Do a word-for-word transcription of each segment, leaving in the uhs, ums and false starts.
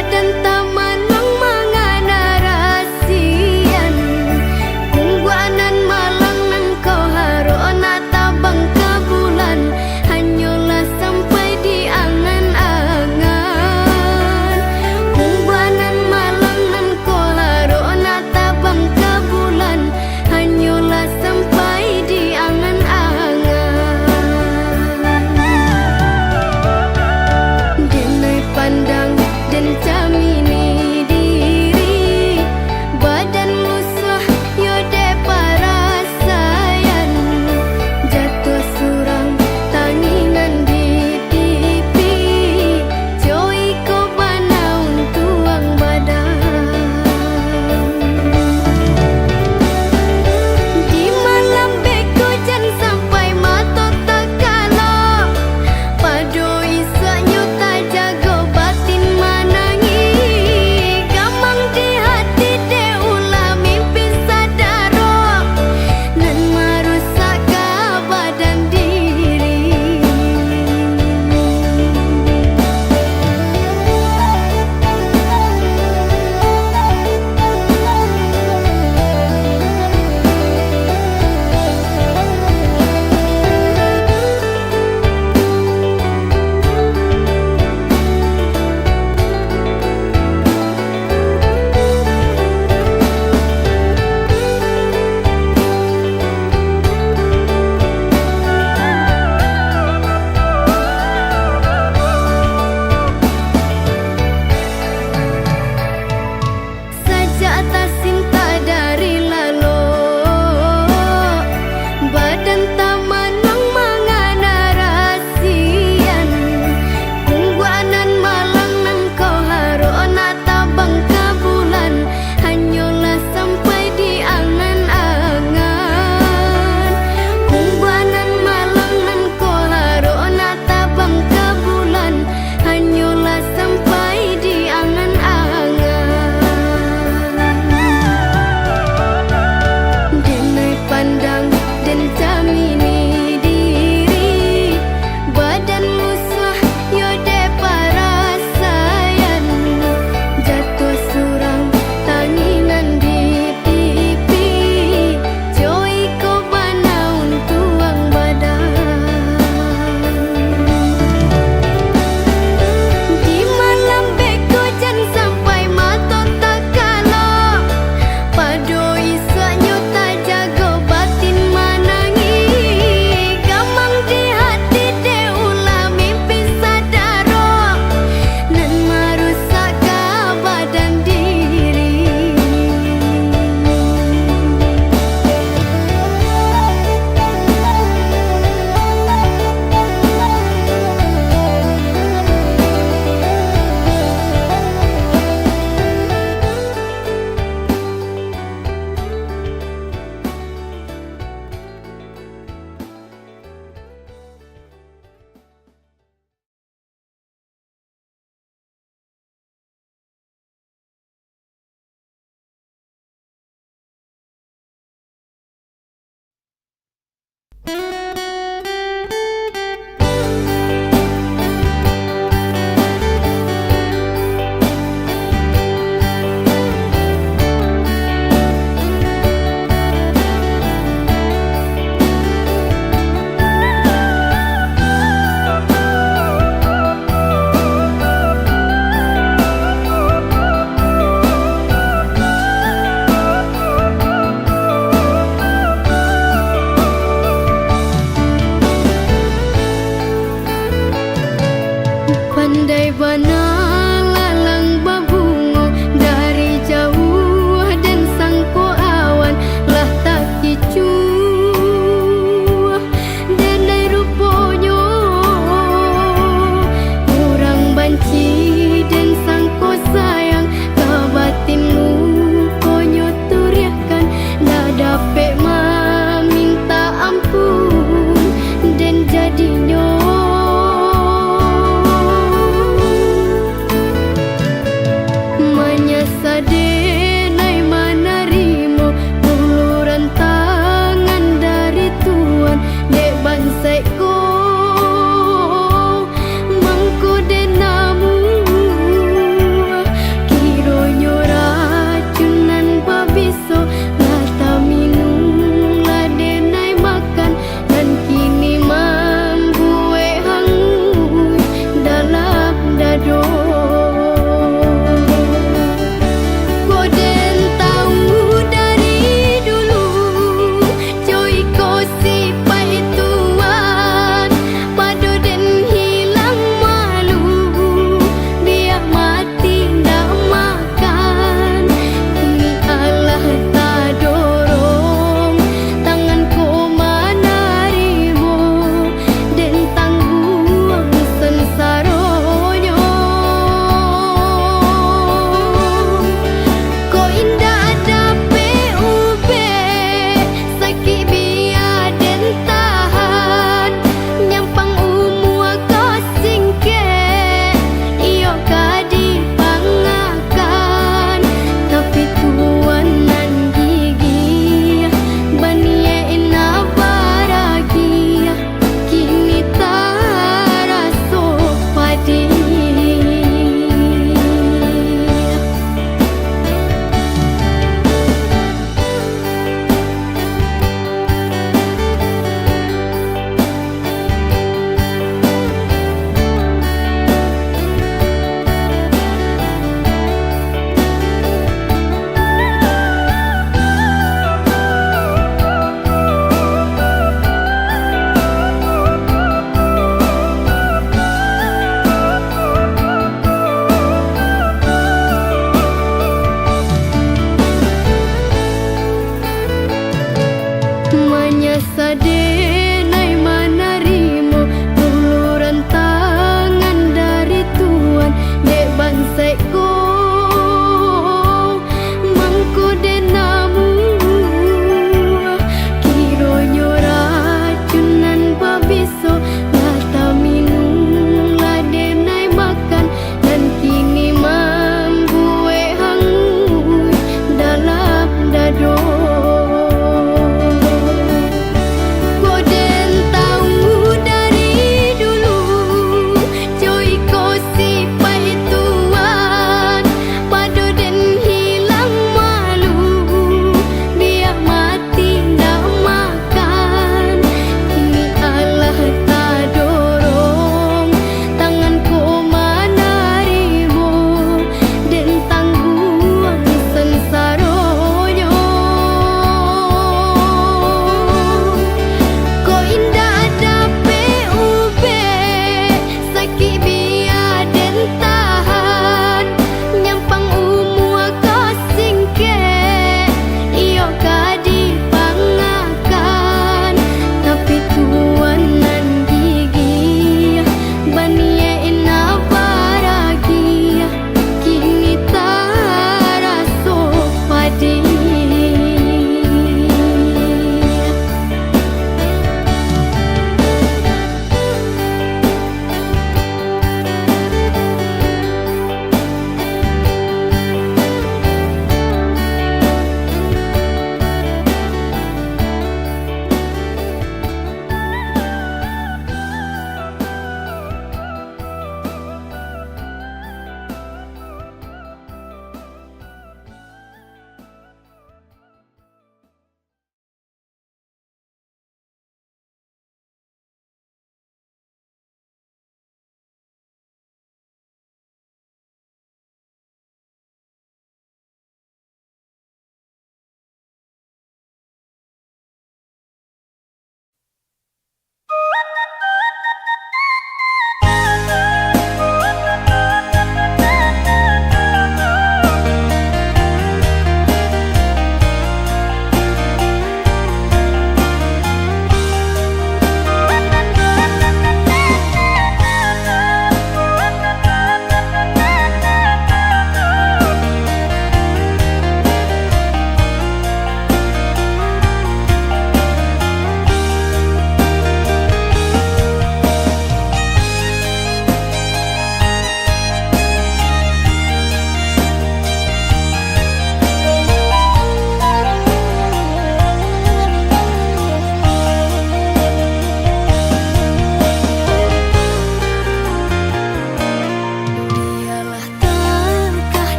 Dan tamanuang mangana rasian. Umbuanan malang nan ko harok nak tabang ka bulan, hanyolah sampai di angan-angan. Umbuanan malang nan ko harok nak tabang ka bulan, hanyolah sampai di angan-angan. Denai pandang den camin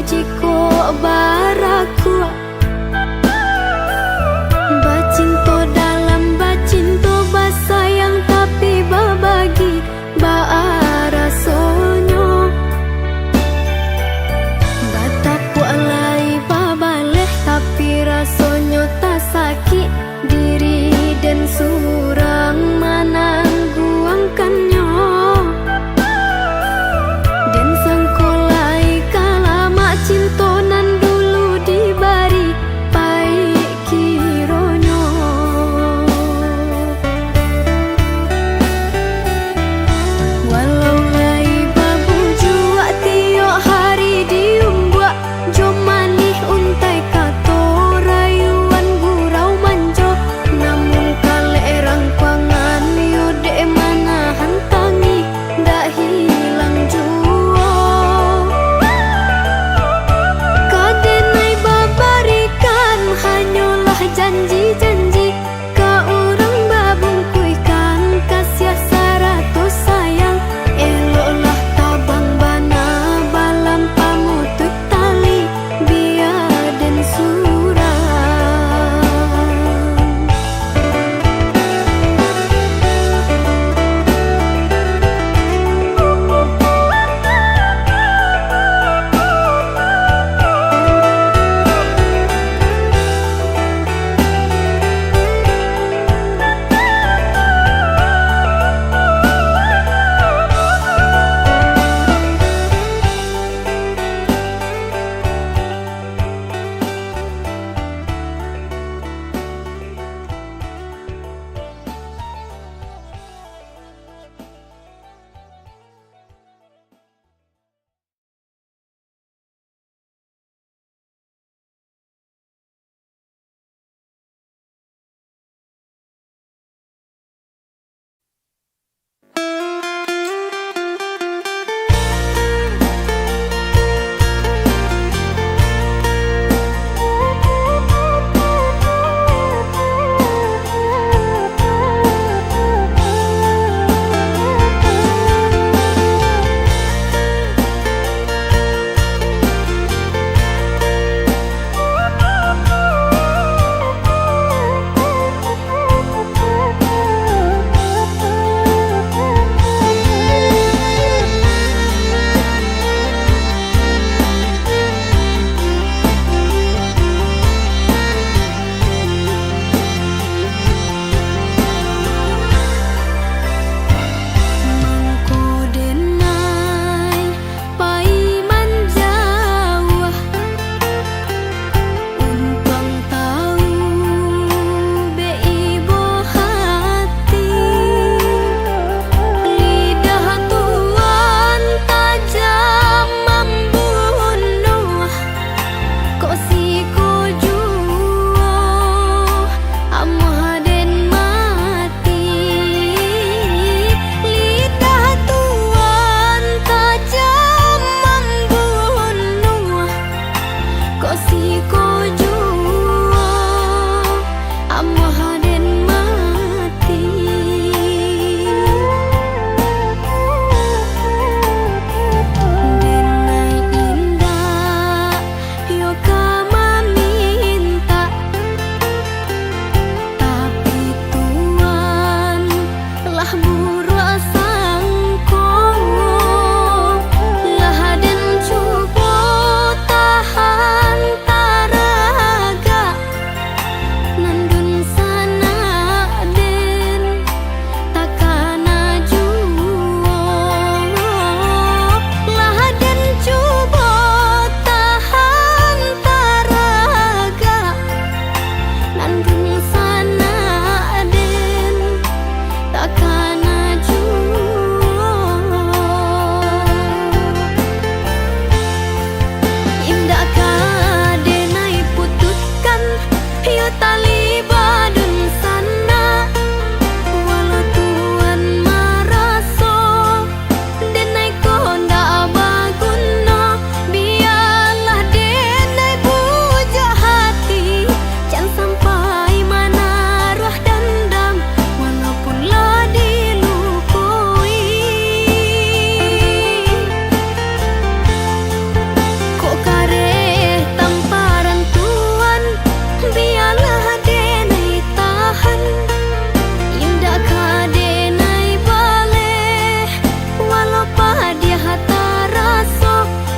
Cikok barakuak. Bacinto dalam bacinto, basayang tapi babagi, baa rasonyo. Batapuak lai babaleh, tapi rasonyo tasakik. Diri den surang manangguangkannyo. Den sangko lai ka lamak cinto nan dulu diba-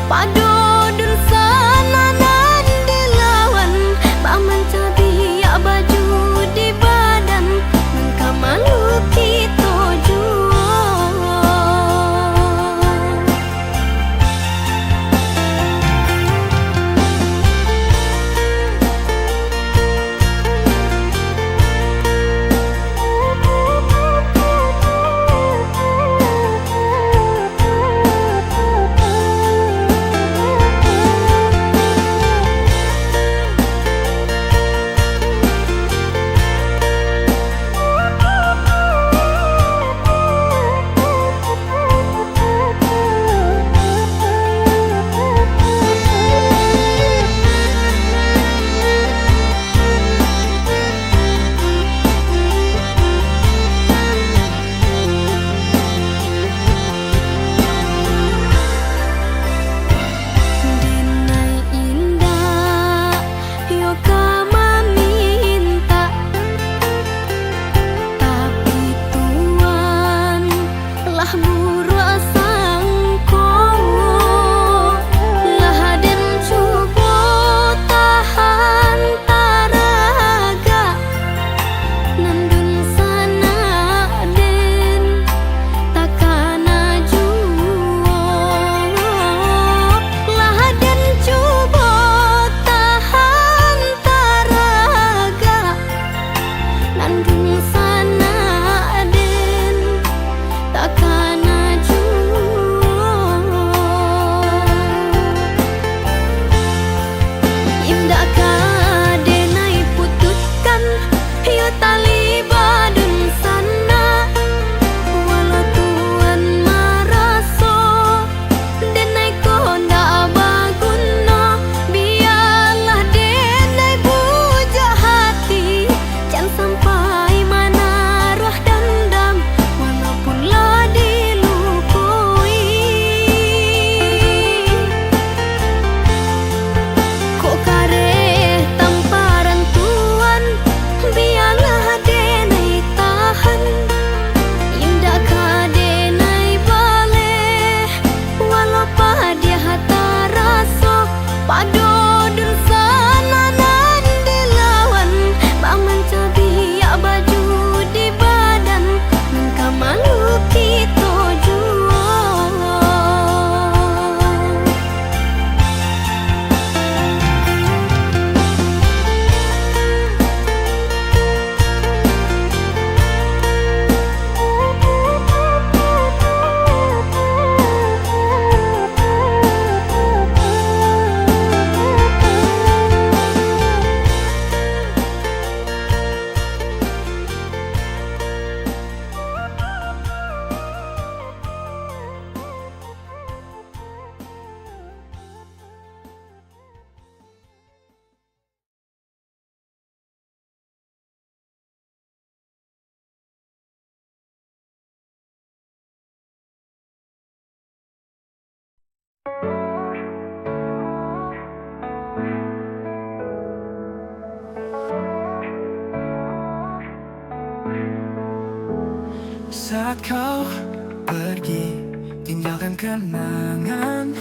Pado dunsanak nan dilawan, bak mancabiak baju di badan, nan ka malu kito juo. Denai indak yo ka mamintak, tapi Tuan lah buruak sangko, lah den cubo tahan taragak, nan dunsanak den takana juo, lah den cubo tahan taragak, nan dunsanak den takana juo. Indak ka denai putuihkan yo tali badunsanak, walau Tuan maraso denai ko ndak baguno, bialah denai bujuak hati, jan sampai manaruah dandam, walaupun lah dilukoi. Kok kareh tamparan Tuan, bialah denai tahan, indak ka denai baleh. Walau padiah taraso, pado dunsanak nan dilawan, bak mancabiak baju di badan, nan ka malu kito juo. Saat kau pergi, tinggalkan kenangan.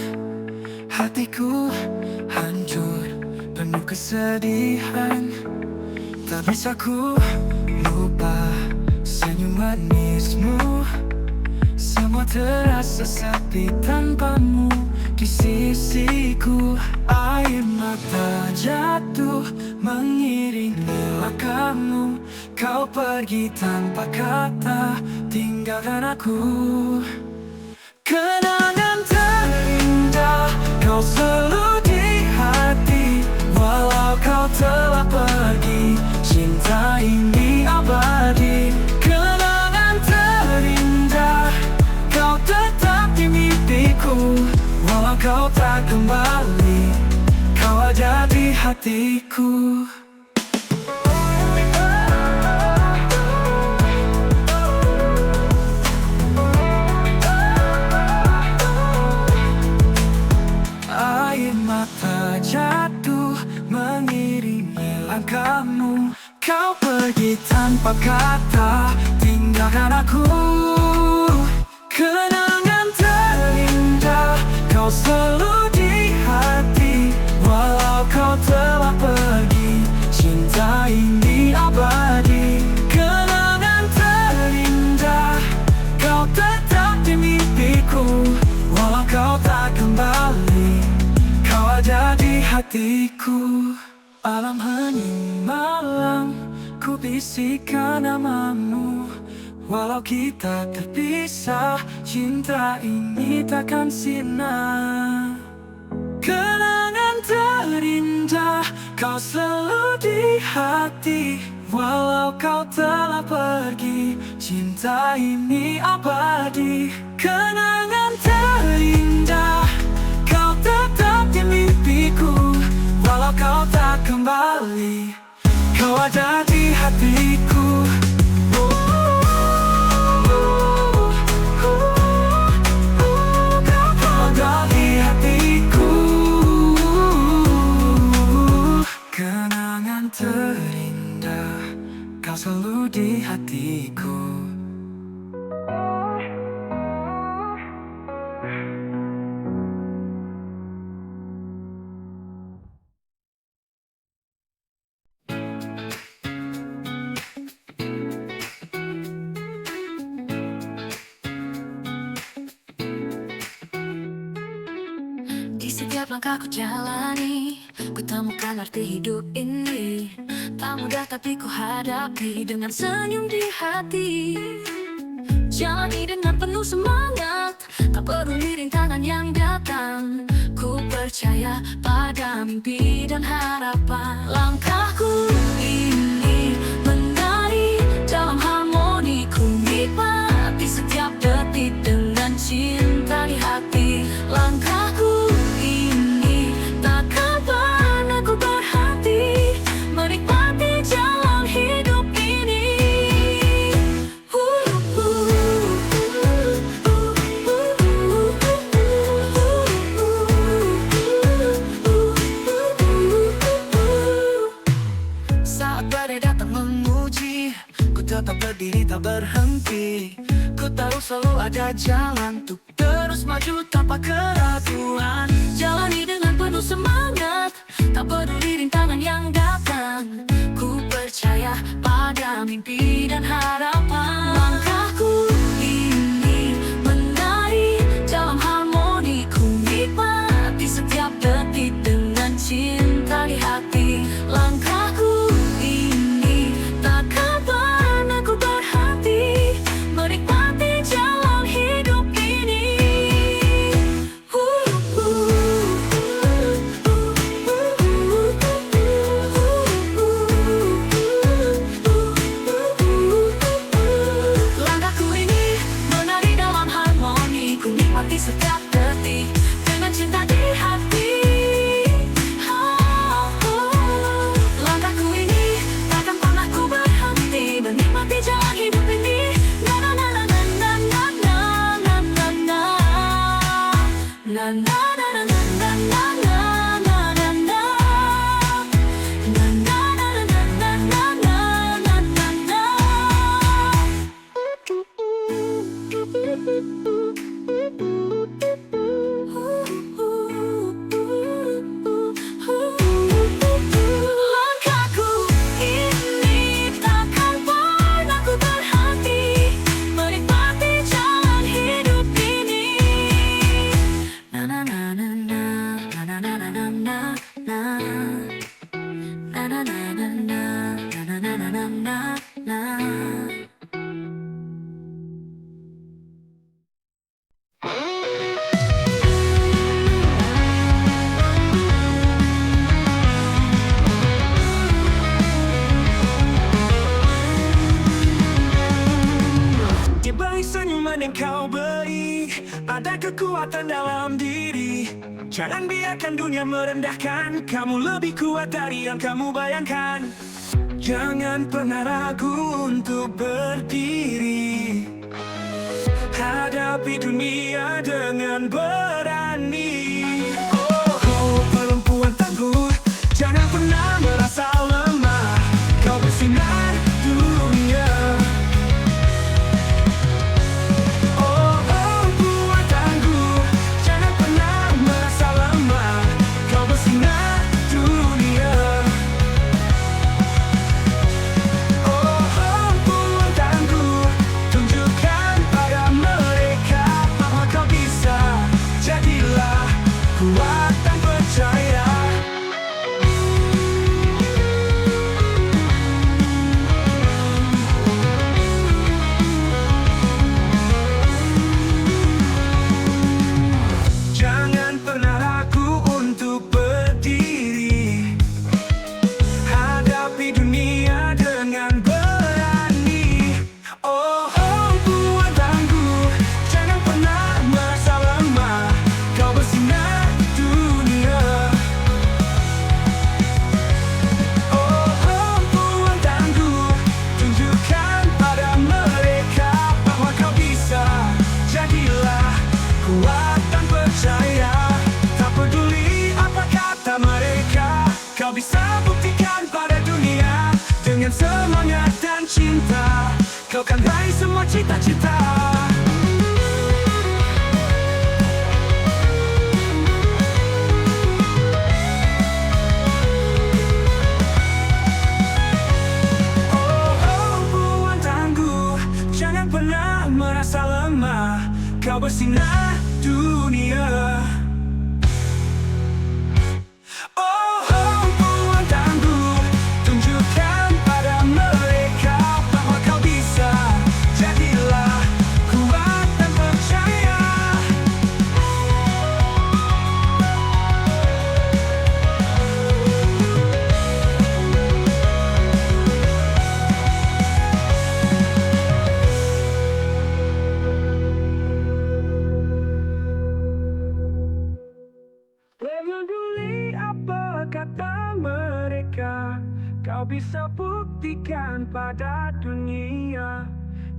Hatiku hancur, penuh kesedihan. Tak bisa ku lupa senyum manismu. Semua terasa sepi tanpamu di sisiku. Air mata jatuh mengiringi langkahmu. Kau pergi tanpa kata, tinggalkan aku. Kenangan terindah, kau selalu di hati. Walau kau telah pergi, cinta ini abadi. Kenangan terindah, kau tetap di mimpiku. Walau kau tak kembali, kau ada di hatiku. Air mata jatuh mengiringi langkahmu. Kau pergi tanpa kata, tinggalkan aku. Kenangan terindah, kau selalu di hatiku. Alam hening malam, ku bisikan namamu. Walau kita terpisah, cinta ini takkan sirna. Kenangan terindah, kau selalu di hati. Walau kau telah pergi, cinta ini abadi. Kenangan terindah, kau tetap di mimpiku. Walau kau tak kembali, kau ada di hatiku. Kau ada di hatiku. Kenangan terindah, kau selalu di hatiku. Di setiap langkah ku jalani, ku temukan arti hidup ini. Tak mudah tapi ku hadapi dengan senyum di hati. Jalani dengan penuh semangat, tak peduli rintangan yang datang. Ku percaya pada mimpi dan harapan. Langkahku ini menari dalam harmoni. Ku nikmati setiap detik dengan cinta di hati. Langkahku ini takkan pernah ku berhenti menikmati jalan hidup ini. Saat badai datang menguji, ku tetap berdiri tak berhenti. Ku tahu selalu ada jalan untuk terus maju tanpa keraguan. Jalani dengan penuh semangat, tak peduli rintangan yang datang. Ku percaya pada mimpi dan harapan. Langkahku ini menari dalam harmoni. Ku nikmati setiap detik dengan cinta di hati. Langkahku ini takkan pernah ku berhenti menikmati jalan hidup ini. Langkahku ini menari dalam harmoni. Ku nikmati setiap detik dengan cinta di hati. Langkahku ini takkan pernah ku berhenti menikmati jalan hidup ini. Na, na, na, na. Langkahku ini takkan pernah ku berhenti menikmati jalan hidup ini. Na, na, na, na, na. Dibalik senyuman yang kau beri, ada kekuatan dalam diri. Jangan biarkan dunia merendahkan kamu lebih kuat dari yang kamu bayangkan. Jangan pernah ragu untuk berdiri. Hadapi dunia dengan berani. Oh, oh, perempuan tangguh, jangan pernah merasa lemah. Kau bersinar dunia. Oh, oh, perempuan tangguh, jangan pernah merasa lemah. Kau bersinar dunia. Oh, oh, perempuan tangguh, tunjukkan pada mereka bahwa kau bisa jadi Kan raih semua cita-cita. Oh, oh, buruan tangguh, jangan pernah merasa lemah. Kau bersinar dunia. Oh, oh, buruan tangguh, tunjukkan pada mereka bahwa kau bisa. Jadilah kuat dan percaya. Peduli apa kata mereka, kau bisa buktikan pada dunia.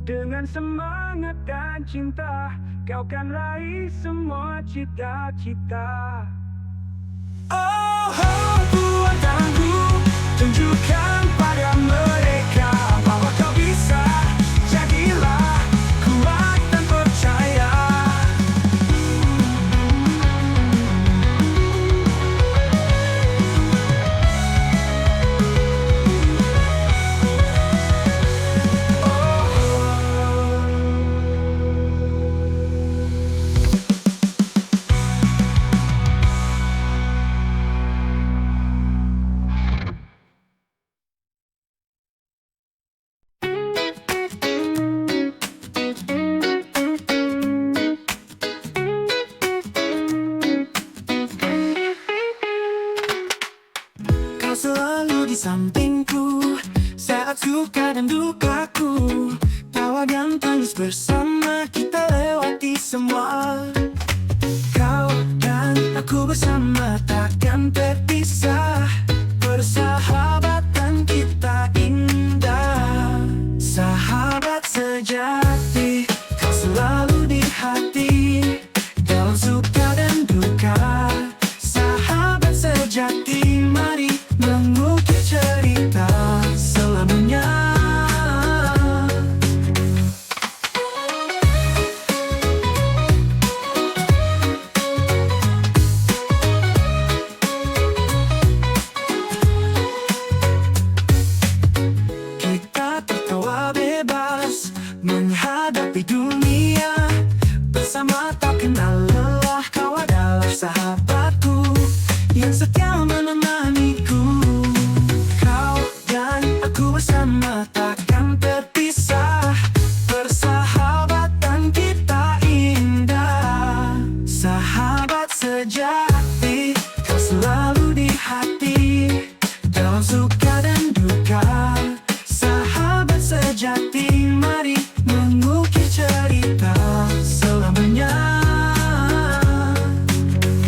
Dengan semangat dan cinta, kau kan raih semua cita-cita. Oh, oh, buruan tangguh, tunjukkan pada mereka bahwa kau bisa. Jadilah kuat dan percaya. Kau selalu di sampingku, saat suka dan dukaku. Tawa dan tangis bersama kita lewati semua. Kau dan aku bersama takkan terpisah. Persahabatan kita indah. Sahabat sejati, kau selalu di hati. Dalam suka dan duka, sahabat sejati, mari mengukir cerita selamanya. Kita tertawa bebas menghadapi dunia. Bersama tak kenal lelah, kau adalah sahabatku yang setia menemaniku. Kau dan aku bersama takkan terpisah. Persahabatan kita indah. Sahabat sejati, kau selalu di hati. Dalam suka dan duka, sahabat sejati, mari mengukir cerita selamanya.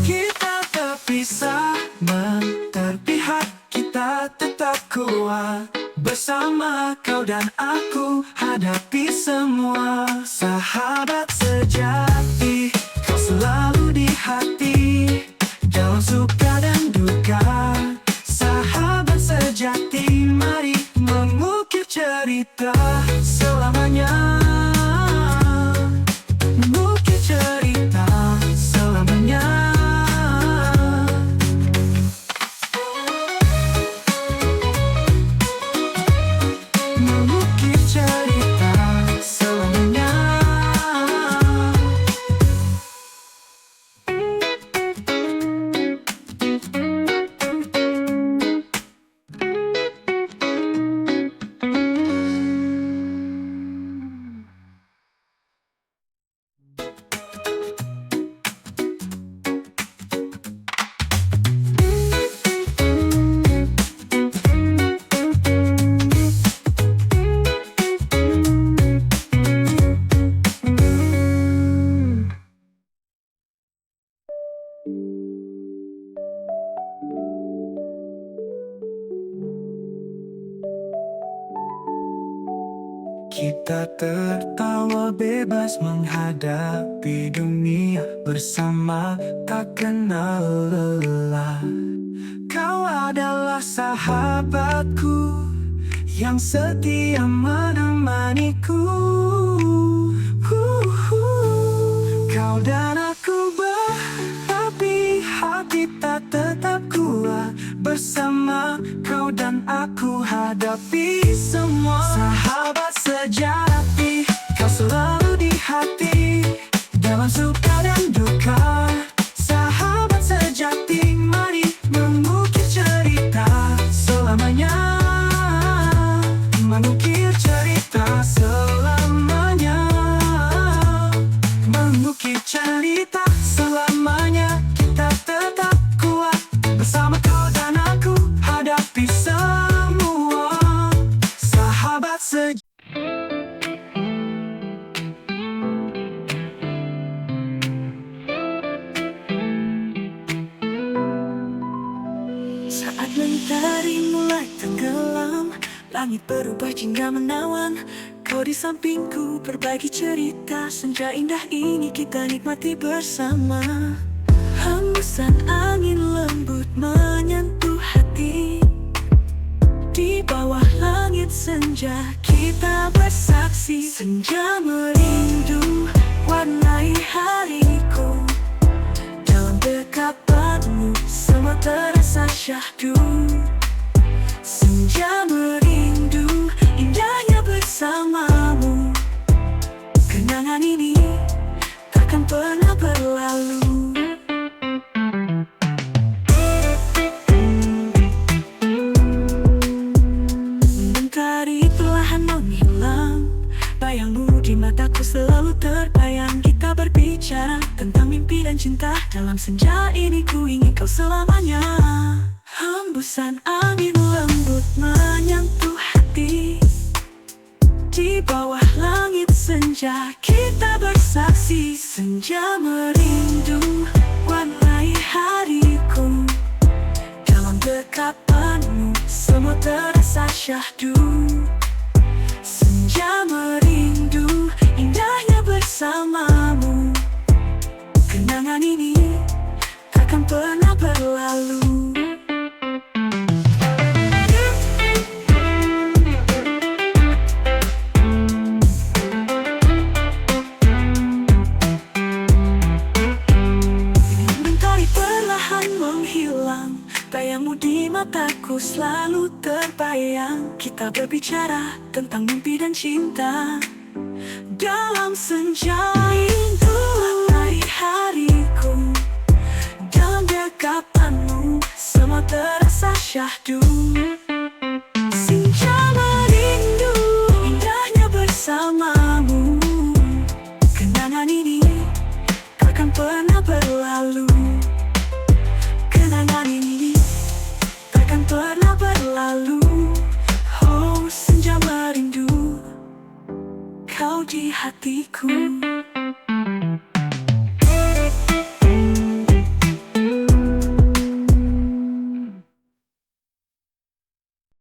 Kita terpisah, men-, terpihak, kita tetap kuat. Bersama kau dan aku hadapi semua. Sahabat sejati, kau selalu di hati. Dalam suka dan duka, sahabat sejati, mari mengukir cerita selamanya. Mengukir cerita selamanya. Mengukir cerita selamanya. Kita tertawa bebas menghadapi dunia, bersama tak kenal lelah. Kau adalah sahabatku yang setia menemaniku. Hu, hu. Kau dan aku berlapih, hati tak tetap kuat. Bersama kau dan aku hadapi semua. Sahabat sejati, kau selalu di hati, dalam suka dan duka. Sahabat sejati, mari mengukir cerita selamanya. Mengukir cerita selamanya. Mengukir cerita selamanya. Kita tetap kuat, bersama kau dan aku hadapi semua. Sahabat sejati. Saat mentari mulai tenggelam, langit berubah jingga menawan. Kau di sampingku berbagi cerita senja indah ini kita nikmati bersama. Hembusan angin lembut menyentuh hati. Di bawah langit senja kita bersaksi. Senja merindu warnai hariku. Dalam dekapanmu semua terasa syahdu. Senja merindu indahnya bersamamu. Kenangan ini takkan pernah berlalu. Mentari perlahan menghilang, bayangmu di mataku selalu terbayang. Kita berbicara tentang mimpi dan cinta. Dalam senja ini ku ingin kau selamanya. Hembusan angin lembut menyentuh hati. Di bawah langit senja kita bersaksi. Senja merindu warnai hariku. Dalam dekapanmu semua terasa syahdu. Senja merindu indahnya bersamamu. Kenangan ini takkan pernah berlalu. Mentari perlahan menghilang, bayangmu di mataku selalu terbayang. Kita berbicara tentang mimpi dan cinta. Dalam senja rindu matahari hariku, dalam dekapanmu semua terasa syahdu. Senja merindu indahnya bersamamu. Kenangan ini takkan pernah berlalu. Kenangan ini